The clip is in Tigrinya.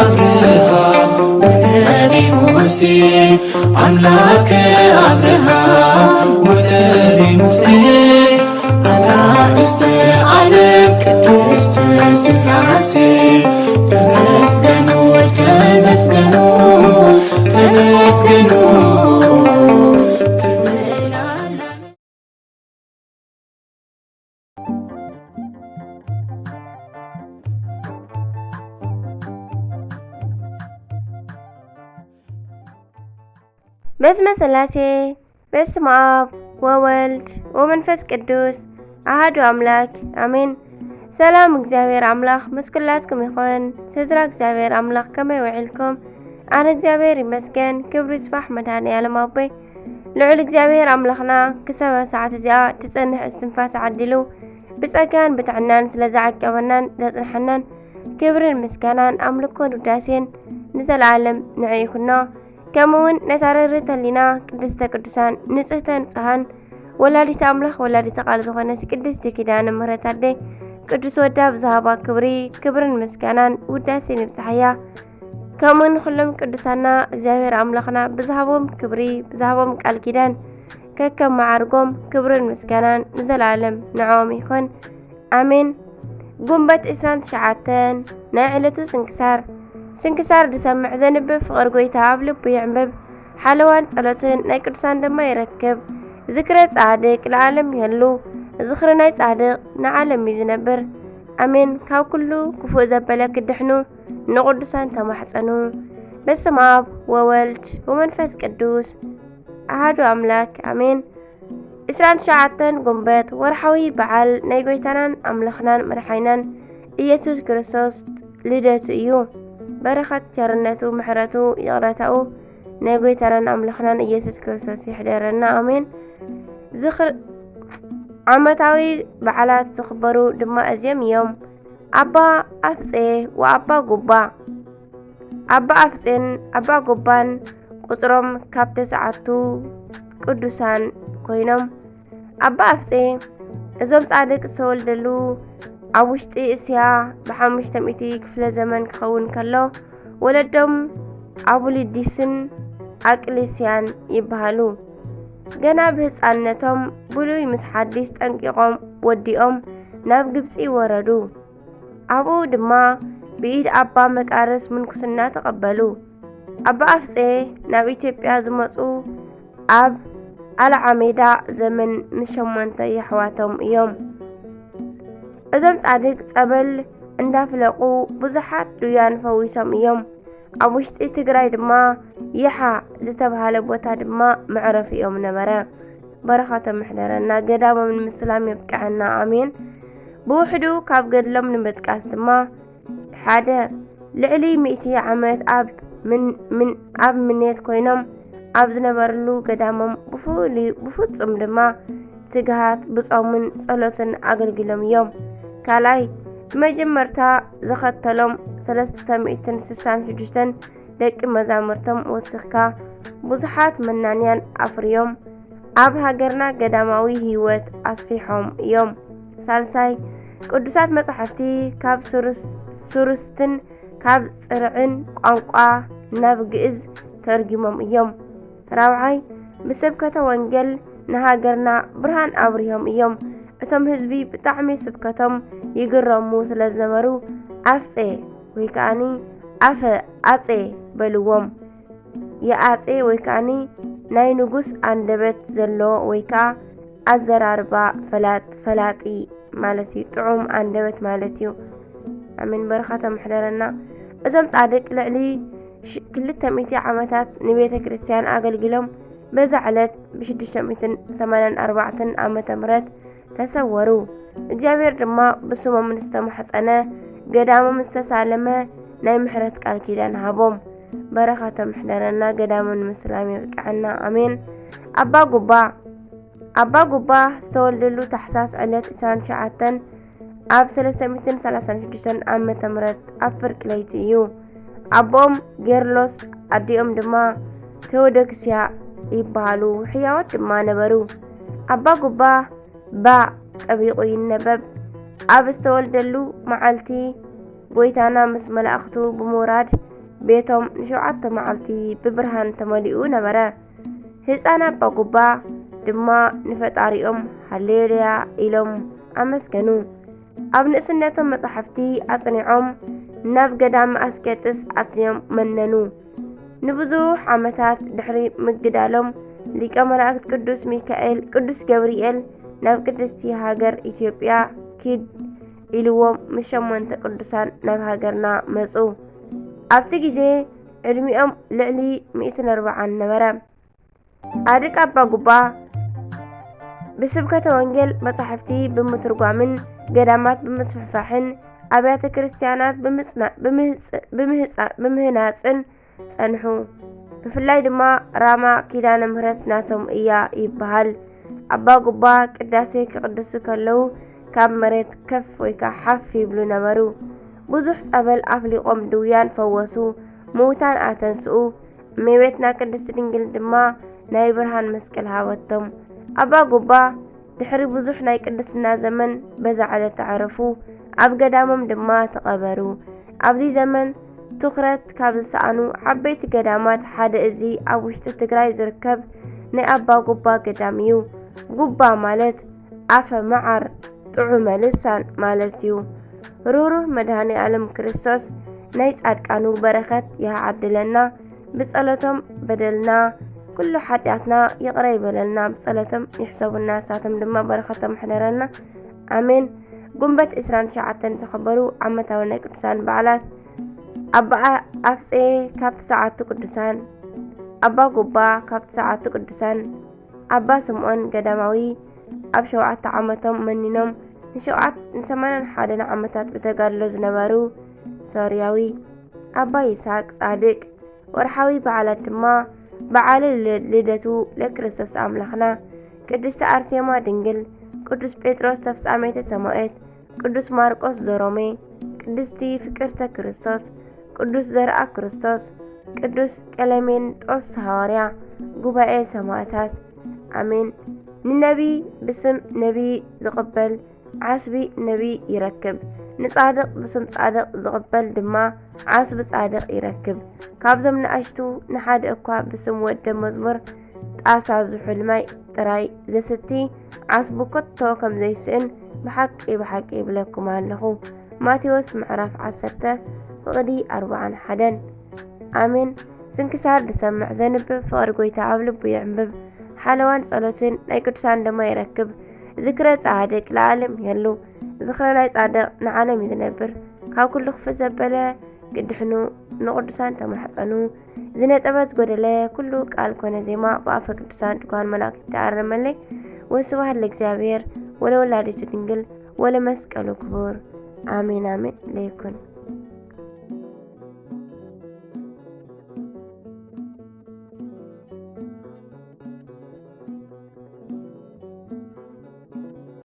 አብርሃም ወነቢ ሙሴ፣ አምላከ አብርሃም ወነቢ ሙሴ፣ አጋእዝተ ዓለም ቅድስት ሥላሴ፣ ተመስገኑ፣ ተመስገኑ፣ ተመስገኑ ትብል ኣላ። በስመ ሥላሴ፣ በስመ አብ ወወልድ ወመንፈስ ቅዱስ አሐዱ አምላክ አሜን። ሰላም እግዚኣብሔር ኣምላኽ ምስ ኩላትኩም ይኹን። ስድራ እግዚኣብሔር ኣምላኽ ከመይ ውዒልኩም? ኣነ እግዚኣብሔር ይመስገን፣ ክብሪ ይስፋሕ መድኃኔ ዓለም ኣቦይ። ልዑል እግዚኣብሔር ኣምላኽና ክሳብ ሰዓት እዚኣ ትጸንሕ እስትንፋስ ዓዲሉ ብጸጋን ብጥዕናን ስለ ዝዓቀበናን ዘጽንሐናን ክብርን ምስጋናን ኣምልኮን ውዳሴን ንዘለዓለም ንዕኡ ይኹኖ። ከምኡ እውን ነታ ርርህተ ህሊና ቅድስተ ቅዱሳን ንጽህተ ንጹሃን ወላዲተ ኣምላኽ ወላዲተ ቃል ዝኾነት ቅድስቲ ኪዳነ ምሕረት ኣደይ ቅዱስ ወዳ ብዝሃባ ክብሪ ክብርን ምስጋናን ውዳሴን ይብጽሓያ። ከምኡ ንኹሎም ቅዱሳና እግዚኣብሔር ኣምላኽና ብዝሃቦም ክብሪ ብዝሃቦም ቃል ኪዳን ከከም መዓርጎም ክብርን ምስጋናን ንዘለዓለም ንዕኦም ይኹን። ኣሜን። ጉንበት ዕስራን ትሽዓተን ናይ ዕለቱ ስንክሳር። ስንክሳር ዝሰምዕ ዘንብብ ፍቕሪ ጐይታ ኣብ ልቡ ይዕንብብ። ሓለዋን ጸሎትን ናይ ቅዱሳን ድማ ይረክብ። ዝክረ ጻድቅ ለዓለም ይህሉ። ዝኽሪ ናይ ጻድቅ ንዓለም እዩ ዝነብር። ኣሜን። ካብ ኩሉ ክፉእ ዘበለ ክድሕኑ ንቅዱሳን ተማሕጸኑ። በስመ አብ ወወልድ ወመንፈስ ቅዱስ ኣሐዱ ኣምላክ ኣሜን። ዕስራን ትሽዓተን ጉንበት ወርሓዊ በዓል ናይ ጐይታናን ኣምላኽናን መድሓኒናን ኢየሱስ ክርስቶስ ልደቱ እዩ። በረኸት ቸርነቱ፣ ምሕረቱ፣ ይቕረታኡ ናይ ጐይታናን ኣምላኽናን ኢየሱስ ክርስቶስ ይሕደረና። ኣሜን። ዝኽር-፣ ዓመታዊ በዓላት ዝኽበሩ ድማ እዚኦም እዮም። ኣባ ኣፍጼ ወኣባ ጉባ። ኣባ ኣፍጼን ኣባ ጉባን ቁጽሮም ካብ ተስዓቱ ቅዱሳን ኮይኖም፣ ኣባ ኣፍጼ እዞም ጻድቅ ዝተወልደሉ ኣብ ውሽጢ እስያ ብሓሙሽተ ሚእቲ ክፍለ ዘመን ክኸውን ከሎ፣ ወለዶም ኣቡሊዲስን ኣቅሊስያን ይበሃሉ። ገና ብህጻንነቶም ብሉይ ምስ ሓዲስ ጠንቂቖም ወዲኦም ናብ ግብጺ ወረዱ። ኣብኡ ድማ ብኢድ ኣባ መቃርስ ምንኩስና ተቐበሉ። ኣባ ኣፍጼ ናብ ኢትዮጵያ ዝመጹ ኣብ ኣልዓሜዳ ዘመን ምስ ሸሞንተ የሕዋቶም እዮም። እዞም ጻድቅ ጸበል እንዳፍለቑ ብዙሓት ዱያን ፈዊሶም እዮም። ኣብ ውሽጢ ትግራይ ድማ ይሓ ዝተባህለ ቦታ ድማ መዕረፊኦም ነበረ። በረኸቶም ይሕደረና፣ ገዳሞም ንምስላም የብቅዐና፣ ኣሜን። ብውሕዱ ካብ ገድሎም ንምጥቃስ ድማ፣ ሓደ፣ ልዕሊ ሚእቲ ዓመት ኣብ ምን-፣ ምን-፣ ኣብ ምኔት ኮይኖም ኣብ ዝነበርሉ ገዳሞም ብፍሉይ፣ ብፍጹም ድማ ትግሃት ብጾምን ጸሎትን ኣገልጊሎም እዮም። ካልኣይ፣ ብመጀመርታ ዝኸተሎም ሰለስተ ሚእትን ስሳን ሽዱሽተን ደቂ መዛሙርቶም ወሲኽካ ብዙሓት መናንያን ኣፍርዮም ኣብ ሃገርና ገዳማዊ ህይወት ኣስፊሖም እዮም። ሳልሳይ፣ ቅዱሳት መጻሕፍቲ ካብ ሱርስ-፣ ሱርስትን ካብ ጽርዕን ቋንቋ ናብ ግእዝ ተርጊሞም እዮም። ራብዓይ፣ ብስብከተ ወንጌል ንሃገርና ብርሃን ኣብሪሆም እዮም። እቶም ህዝቢ ብጣዕሚ ስብከቶም ይግረሙ ስለ ዝነበሩ ኣፍጼ ወይ ከኣኒ ኣፈ ኣጼ በልዎም። የኣጼ ወይ ከኣኒ ናይ ንጉስ ኣንደበት ዘሎ ወይ ከኣ ኣዘራርባ ፈላጥ፣ ፈላጢ ማለት እዩ። ጥዑም ኣንደበት ማለት እዩ። ኣሜን። በረኸቶም ይሕደረና። እዞም ጻድቅ ልዕሊ ሽ-፣ ክልተ ሚእቲ ዓመታት ንቤተ ክርስቲያን ኣገልጊሎም በዛ ዕለት ብሽዱሽተ ሚእትን ሰማንያን ኣርባዕተን ዓመተ ምህረት ተሰወሩ። እግዚኣብሔር ድማ ብስሞም ንዝተማሕጸነ ገዳሞም ዝተሳለመ ናይ ምሕረት ቃል ኪዳን ሃቦም። በረኸቶም ይሕደረና፣ ገዳሞም ንምስላም የብቅዐና። ኣሜን። ኣባ ጉባ። ኣባ ጉባ ዝተወልደሉ ታሕሳስ ዕለት ዕስራን ትሽዓተን ኣብ ሰለስተ ሚእትን ሰላሳን ሽዱሽተን ዓመተ ምህረት ኣብ ፍርቂ ለይቲ እዩ። ኣቦኦም ጌርሎስ ኣዲኦም ድማ ቴዎዶክስያ ይበሃሉ። ሕያዎት ድማ ነበሩ። ኣባ ጉባ ባ ጠቢቑ ይነበብ። ኣብ ዝተወልደሉ መዓልቲ ጐይታና ምስ መላእኽቱ ብምውራድ ቤቶም ንሸውዓተ መዓልቲ ብብርሃን ተመሊኡ ነበረ። ህፃን ኣባ ጉባ ድማ ንፈጣሪኦም ሃሌሉያ ኢሎም ኣመስገኑ። ኣብ ንእስነቶም መጻሕፍቲ ኣጽኒዖም ናብ ገዳም ኣስቄጥስ ኣትዮም መነኑ። ንብዙሕ ዓመታት ድሕሪ ምግዳሎም ሊቀ መላእክት ቅዱስ ሚካኤል፣ ቅዱስ ገብርኤል ናብ ቅድስቲ ሃገር ኢትዮጵያ ኪድ ኢልዎም ምስ ሸሞንተ ቅዱሳን ናብ ሃገርና መጹ። ኣብቲ ግዜ ዕድሚኦም ልዕሊ ሚእትን ኣርባዓን ነበረ። ጻድቅ ኣባ ጉባ ብስብከተ ወንጌል መጻሕፍቲ ብምትርጓምን ገዳማት ብምስፍሕፋሕን ኣብያተ ክርስቲያናት ብምጽና-፣ ብምህጽ-፣ ብምህጻ-፣ ብምህናጽን ጸንሑ። ብፍላይ ድማ ራማ ኪዳነ ምህረት ናቶም እያ ይበሃል። ኣባ ጉባ ቅዳሴ ክቅድሱ ከለዉ ካብ መሬት ከፍ ወይ ከዓ ሓፍ ይብሉ ነበሩ። ብዙሕ ጸበል ኣፍሊቖም ድውያን ፈወሱ፣ ምዉታን ኣተንስኡ። እመቤትና ቅድስቲ ድንግል ድማ ናይ ብርሃን መስቀል ሃበቶም። ኣባ ጉባ ድሕሪ ብዙሕ ናይ ቅድስና ዘመን በዛ ዕለት ተዓረፉ። ኣብ ገዳሞም ድማ ተቐበሩ። ኣብዚ ዘመን ትኹረት ካብ ዝሰኣኑ ዓበይቲ ገዳማት ሓደ እዚ ኣብ ውሽጢ ትግራይ ዝርከብ ናይ ኣባ ጉባ ገዳም እዩ። ጉባ ማለት ኣፈ መዓር፣ ጥዑመ ልሳን ማለት እዩ። ርህሩህ መድኃኔ ዓለም ክርስቶስ ናይ ጻድቃኑ በረኸት ይዓድለና። ብጸሎቶም በደልና ኩሉ ሓጢኣትና ይቕረ ይበለልና። ብጸሎቶም ይሕሰቡና፣ ንሳቶም ድማ በረኸቶም ይሕደረና። ኣሜን። ጉንበት ዕስራን ትሽዓተን ዝኽበሩ ዓመታዊ ናይ ቅዱሳን በዓላት። ኣባ ኣፍጼ ካብ ትስዓቱ ቅዱሳን፣ ኣባ ጉባ ካብ ትስዓቱ ቅዱሳን፣ ኣባ ስምዖን ገዳማዊ ኣብ ሸውዓተ ዓመቶም መኒኖም ንሸውዓት-፣ ንሰማንያን ሓደን ዓመታት ብተጋድሎ ዝነበሩ ሶርያዊ፣ ኣባ ይስሐቅ ጻድቅ። ወርሓዊ በዓላት ድማ በዓለ ልደ-፣ ልደቱ ለክርስቶስ ኣምላኽና፣ ቅድስቲ ኣርሴማ ድንግል፣ ቅዱስ ጴጥሮስ ተፍጻሜተ ሰማዕት፣ ቅዱስ ማርቆስ ዘሮሜ፣ ቅድስቲ ፍቅርተ ክርስቶስ፣ ቅዱስ ዘርኣ ክርስቶስ፣ ቅዱስ ቀለሜንጦስ ሃዋርያ፣ ጉባኤ ሰማዕታት። ኣሜን። ንነቢይ ብስም ነቢይ ዝቕበል ዓስቢ ነቢይ ይረክብ፣ ንጻድቕ ብስም ጻድቕ ዝቕበል ድማ ዓስቢ ጻድቕ ይረክብ። ካብዞም ንኣሽቱ ንሓደ እኳ ብስም ወደ መዝሙር ጣሳ ዝሑል ማይ ጥራይ ዘስቲ ዓስቡ ከቶ ከም ዘይስእን ብሓቂ ብሓቂ ይብለኩም ኣለኹ። ማቴዎስ ምዕራፍ ዓሰርተ ፍቕዲ ኣርብዓን ሓደን። ኣሜን። ስንክሳር ዝሰምዕ ዘንብብ ፍቕሪ ጎይታ ኣብ ልቡ የዕንብብ። ሓለዋን ጸሎትን ናይ ቅዱሳን ድማ ይረክብ። ዝክረ ጻድቅ ለዓለም ይህሉ። ዝክረ ናይ ጻድቅ ንዓለም እዩ ዝነብር። ካብ ኩሉ ክፍእ ዘበለ ግድሕኑ ንቅዱሳን ተማሕጸኑ። ዝነጠበ ዝጎደለ ኩሉ ቃል ኮነ ዜማ ብኣፈ ቅዱሳን ትጉሃን መላእክት ይተኣረመለይ። ወስብሐት ለእግዚኣብሔር ወለወላዲቱ ድንግል ወለመስቀሉ ክቡር። ኣሜን ኣሜን ለይኩን።